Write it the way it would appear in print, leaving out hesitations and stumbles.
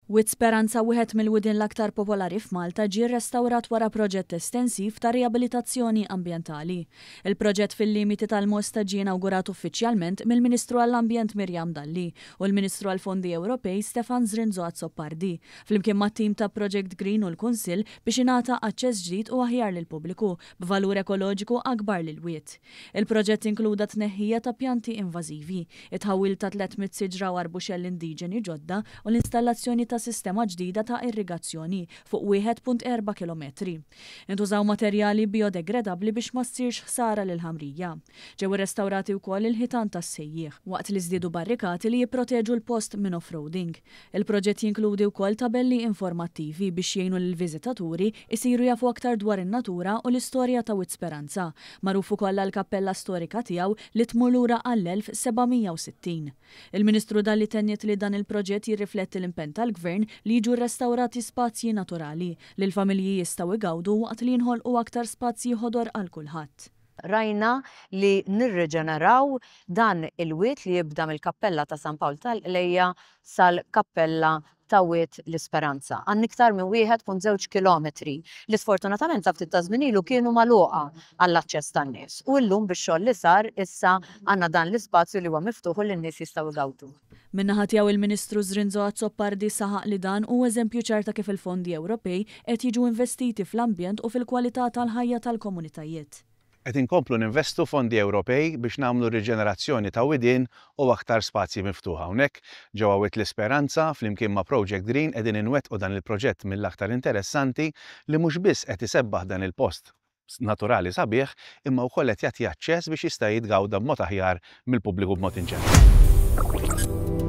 Wied Speranza, wieħed mill-widien l-aktar popolari f'Malta, ġie rrestawrat wara proġett estensiv ta' riabilitazzjoni ambjentali. Il-proġett fil-limiti tal-Mosta ġie inawgurat uffiċjalment mill-Ministru għall-Ambjent Miriam Dalli u l-Ministru għall-Fondi Ewropej Stefan Zrinzo Azzopardi, flimkien mat-tim ta' Project Green u l-Kunsill biex ingħata aċċess ġdid u aħjar lill-pubbliku b'valur ekoloġiku akbar lill-wied. Il-proġett inkluda t-tneħħija ta' pjanti invażivi, it-tħawwil ta' 300 siġra u arbuxell indiġeni ġodda u l-installazzjoni ta' sistema ġdida ta' irrigazzjoni fuq 1.4 kilometri. Intużaw materjali bijodegradabbli biex ma ssirx ħsara lill-ħamrija. Ġew irrestawrati wkoll il-ħitan tas-sejjieħ, waqt li żdiedu barrikati li jipproteġu l-post minn off-roading. Il-proġett jinkludi wkoll tabelli informattivi biex jgħinu lill-viżitaturi jsiru jafu aktar dwar in-natura u l-istorja ta' Wied Speranza, magħruf ukoll għall-kappella storika tiegħu li tmur lura għall-1760. Il-Ministru Dalli tenniet li dan il-proġett jirrifletti l-impenn tal-Gvern li jiġu rrestawrati spazji naturali li l-familji jistgħu jgawdu waqt li jinħolqu aktar spazji ħodor għal kulħadd. Rajna li nirriġeneraw dan il-wied li jibda mill-Kappella ta' San Pawl tal-Qlejja sal-Kappella ta' Wied l-Isperanza. Għandna iktar minn 1.2 kilometri li sfortunatament sa ftit ta' żmien ilu kienu magħluqa għall-aċċess tan-nies. U llum bix-xogħol li sar issa għandna dan l-ispazju li huwa miftuħ u li n-nies jistgħu jgawdu. Min-naħa tiegħu il-Ministru Zrinzo Azzopardi saħaq li dan hu eżempju ċar ta' kif il-fondi Ewropej qed jiġu investiti fl-ambjent u fil-kwalità tal-ħajja tal-komunitajiet. Qed inkomplu ninvestu fondi Ewropej biex nagħmlu riġenerazzjoni ta' widien u aktar spazji miftuħa. Hawnhekk, ġewwa Wied l-Isperanza, flimkien ma' Project Green qegħdin inwettqu dan il-proġett mill-aktar interessanti li mhux biss qed isebbaħ dan il-post naturali sabiħ imma wkoll qed jagħti aċċess biex jista' jitgawda b'mod aħjar mill-pubbliku b'mod in ġenerali.